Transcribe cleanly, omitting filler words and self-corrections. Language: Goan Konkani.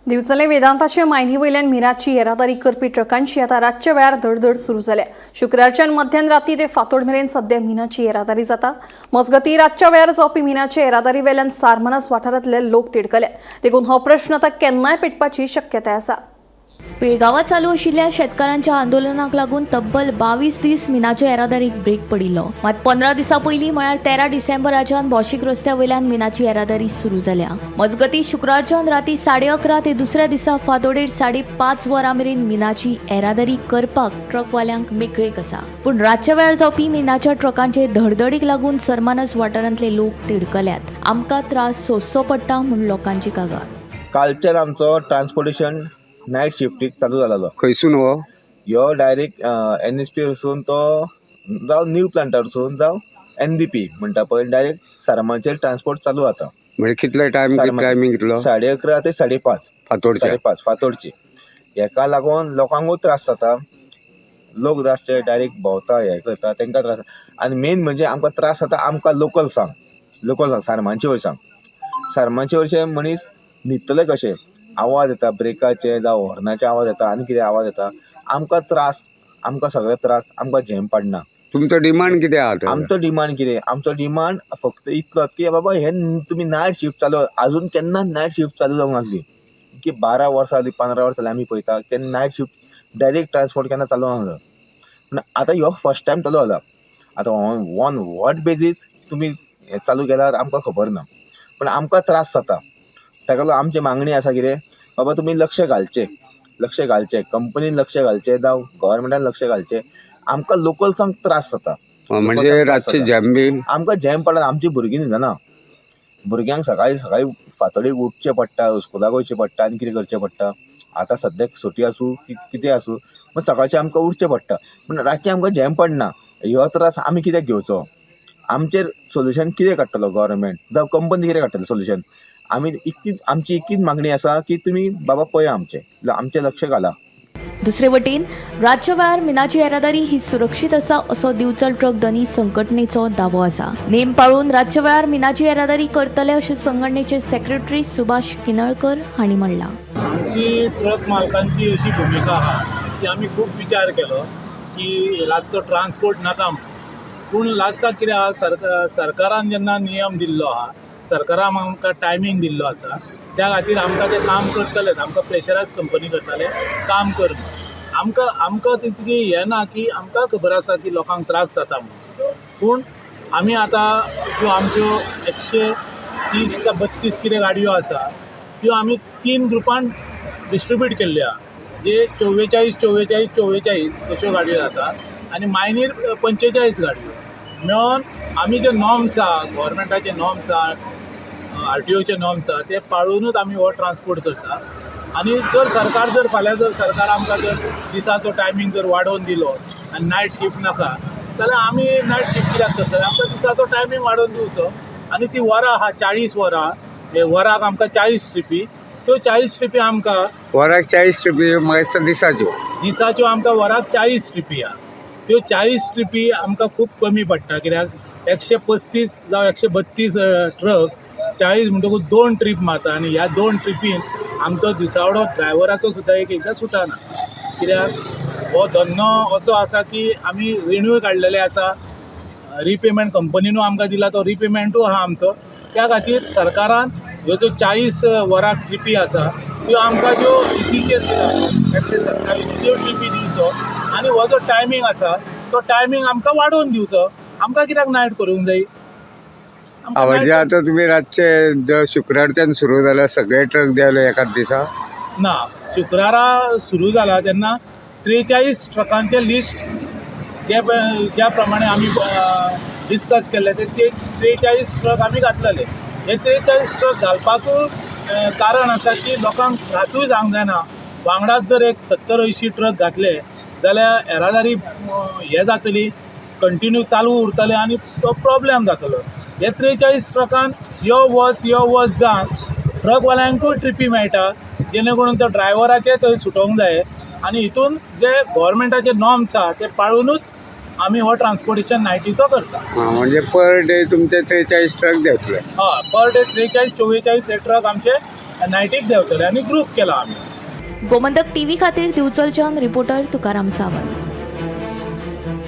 दिवचले वेदांताचे मायनी वयल्यान मिराची येरादारी करपी ट्रकांची आता रातच्या वेळार धडधड सुरू जाल्या. शुक्रारच्यान मध्यान राती ते फांतोड मेरेन सध्या मिनाची येरादारी जाता. मजगती रातच्या वेळार जावपी मिनाच्या येरादारी वेल्यान सारमानस वाठारांतले लोक तिडकले. देखून हो प्रश्न आतां केन्नाय पेटपाची शक्यताय आसा. पिळगांवात चालू आशिल्ल्या शेतकारांच्या आंदोलनाक लागून तब्बल 22 दीस मिनाच्या येरादारीक ब्रेक पडिल्लो. मात 15 दिसां पयलीं म्हळ्यार 13 डिसेंबराच्यान भौशीक रस्त्या वयल्यान मिनाची येरादारी सुरू जाल्या. मजगतीं शुक्रारच्यान राती 11:30 ते दुसऱ्या दिसा फांतोडेर 5:30 वरां मेरेन मिनाची येरादारी करपाक ट्रकवाल्यांक मेकळीक आसा. पूण रातच्या वेळार जावपी मिनाच्या ट्रकांचे धडधडीक लागून सरमानस वाठारांतले लोक तिडकल्यात. आमकां त्रास सोंसचो पडटा म्हूण लोकांची कागाळ. कालच्यान आमचो ट्रान्सपोर्टेशन नायट शिफ्टीक चालू जालेलो. खंयसून हो? ह्यो डायरेक्ट एन एस पी वचून तो जावं न्यू प्लांटार वचून जावं एन बी पी म्हणटा पळय, डायरेक्ट सारमाचेर ट्रान्सपोर्ट चालू जाता. म्हणजे कितलो टायम? टायमींग कितलो? 11:30 ते 5:30. फांतोडचे? 5:30 फांतोडची. हेका लागून लोकांकूय त्रास जाता. लोक रातचे डायरेक्ट भोंवता, हें करता, तांकां त्रास. आनी मेन म्हणजे आमकां त्रास जाता, आमकां लोकल सांग सारमानचे वयरसांग, सारमानचे वयरचे मनीस न्हिदतले कशे? आवाज येता ब्रेकाचे जावं हॉर्नाचे आवाज येता आनी कितें आवाज येता. आमकां त्रास, आमकां सगळे त्रास, आमकां झेम पडना. तुमचो डिमांड कितें आहा तर? आमचो डिमांड कितें? आमचो डिमांड फक्त इतलोच की बाबा हे तुमी नायट शिफ्ट चालू, आजून केन्ना नायट शिफ्ट चालू जावंक नासली की 12 वर्सां जालीं, 15 वर्सां जालीं आमी पळयता, केन्ना नायट शिफ्ट डायरेक्ट ट्रान्सपोर्ट केन्ना चालू जावंक ना. पूण आतां ह्यो फर्स्ट टायम चालू जाला. आतां ऑन what basis तुमी हें चालू केल्यार आमकां खबर ना, पूण आमकां त्रास जाता. ताका लागून आमची मागणी आसा कितें, बाबा तुमी लक्ष घालचें, लक्ष घालचें, कंपनीन लक्ष घालचें जावं गव्हर्मेंटान लक्ष घालचें. आमकां लोकल्सांक त्रास जाता. म्हणजे रातचे जॅम बी? आमकां जॅम पडला. आमची भुरगीं न्हिदना. भुरग्यांक सकाळीं सकाळीं फांतोडेक उठचें पडटा, स्कुलाक वयचें पडटा आनी कितें करचें पडटा. आतां सद्याक सुटी आसूं की कितें आसूं, पूण सकाळचें आमकां उठचें पडटा, पूण रातचें आमकां जॅम पडना. ह्यो त्रास आमी कित्याक घेवचो? आमचेर सोल्युशन कितें काडटलो गव्हर्मेंट जावं कंपनी कितें काडटली सोल्युशन? आमी इतकीच, आमची इतकीच मागणी आसा की तुमी बाबा पळया, आमचें आमचें लक्ष घाला. दुसरे वटेन रातच्या वेळार मिनाची येरादारी ही सुरक्षीत आसा असो दिवचल ट्रक धनी संघटनेचो दावो आसा. नेम पाळून रातच्या वेळार मिनाची येरादारी करतले अशें संघटनेचे सेक्रेटरी सुभाष किनळकर हांणी म्हणलां. आमची ट्रक मालकांची अशी भुमिका आहा की आमी खूब विचार केलो की रातचो ट्रान्सपोर्ट नाका म्हणून. पूण लास्टाक कितें आहा, सरकारान जेन्ना नियम दिल्लो आहा, सरकारान आमकां टायमींग दिल्लो आसा, त्या खातीर आमकां तें काम करतलेच. आमकां प्रेशरायज कंपनी करताले काम कर म्हणून. आमकां तितकी हें ना की आमकां खबर आसा की लोकांक त्रास जाता म्हणून. पूण आमी आतां ज्यो आमच्यो 130 काय 32 कितें गाडयो आसा, त्यो आमी तीन ग्रुपान डिस्ट्रिब्यूट केल्ल्यो आहा, जे 44, 44, 44 अश्यो गाडयो जाता आनी मायनीर 45 गाडयो मेळोन आमी जे नॉर्म्स आहा, गव्हर्मेंटाचे नॉर्म्स आहा, आरटीओचे नॉर्म्स आहा, ते पाळुनूच आमी हो ट्रान्सपोर्ट करता. आनी जर सरकार जर फाल्यां जर सरकार आमकां जर दिसाचो टायमींग जर वाडोवन दिलो आनी नायट शिफ्ट नाका जाल्यार आमी नायट शिफ्ट कित्याक करतले? आमकां दिसाचो टायमींग वाडोवन दिवचो आनी ती वरां आहा, 40 वरां, हे वराक आमकां 40 ट्रिपी, त्यो 40 ट्रिपी आमकां वराक 40 ट्रिपी म्हाका दिसता दिसाच्यो. दिसाच्यो आमकां वराक 40 ट्रिपी आहा. त्यो 40 ट्रिपी आमकां खूब कमी पडटा, कित्याक 135 जावं 132 ट्रक, 40 म्हणटकूच दोन ट्रीप मारता आनी ह्या दोन ट्रिपीन आमचो दिसावडो ड्रायव्हराचो सुद्दां एक एकदां सुटना, कित्याक हो धंदो असो आसा की आमी रिणूय काडलेले आसा, रिपेमेंट कंपनीनूय आमकां दिला, तो रिपेमेंटूय आहा आमचो. त्या खातीर सरकारान ह्यो ज्यो 40 वराक ट्रिपी आसा, त्यो आमकां ज्यो इसीचेर दिला 127, त्यो ट्रिपी दिवचो आनी हो जो टायमींग आसा तो टायमींग आमकां वाडोवन दिवचो. आमकां कित्याक नायट करूंक जाय? आमकां म्हणजे night आतां तुमी रातचे शुक्रारच्यान सुरू जाल्यार सगळे ट्रक देंवले एकाच दिसा? ना, शुक्रारा सुरू जाला तेन्ना 43 ट्रकांचें लिस्ट जे ज्या प्रमाणे आमी डिस्कस केल्ले, ते 43 ट्रक आमी घातलेले. हे 43 ट्रक घालपाकूय कारण आसा की लोकांक त्रासूय जावंक जायना. वांगडाच जर एक 70-80 ट्रक घातले जाल्यार येरादारी हें जातली, कंटिन्यू चालू उरतले आनी तो प्रोब्लेम जातलो. हे 43 ट्रकान यो वच यो वच जावन ट्रकवाल्यांकूय ट्रिपी मेळटा, जेणे करून त्या ड्रायव्हराचे थंय सुटोवंक जाय. आनी हितून जे गव्हर्मेंटाचे नॉर्म्स आहा ते पाळुनूच आमी हो ट्रान्सपोर्टेशन नायटीचो करता. आं, म्हणजे पर डे तुमचे 43 ट्रक देंवतले? हय, पर डे 43, 44 हे ट्रक आमचे नायटीक देंवतले आनी ग्रूप केला आमी. गोमंतक टीव्ही खातीर दिवचलच्यान रिपोर्टर तुकाराम सावंत.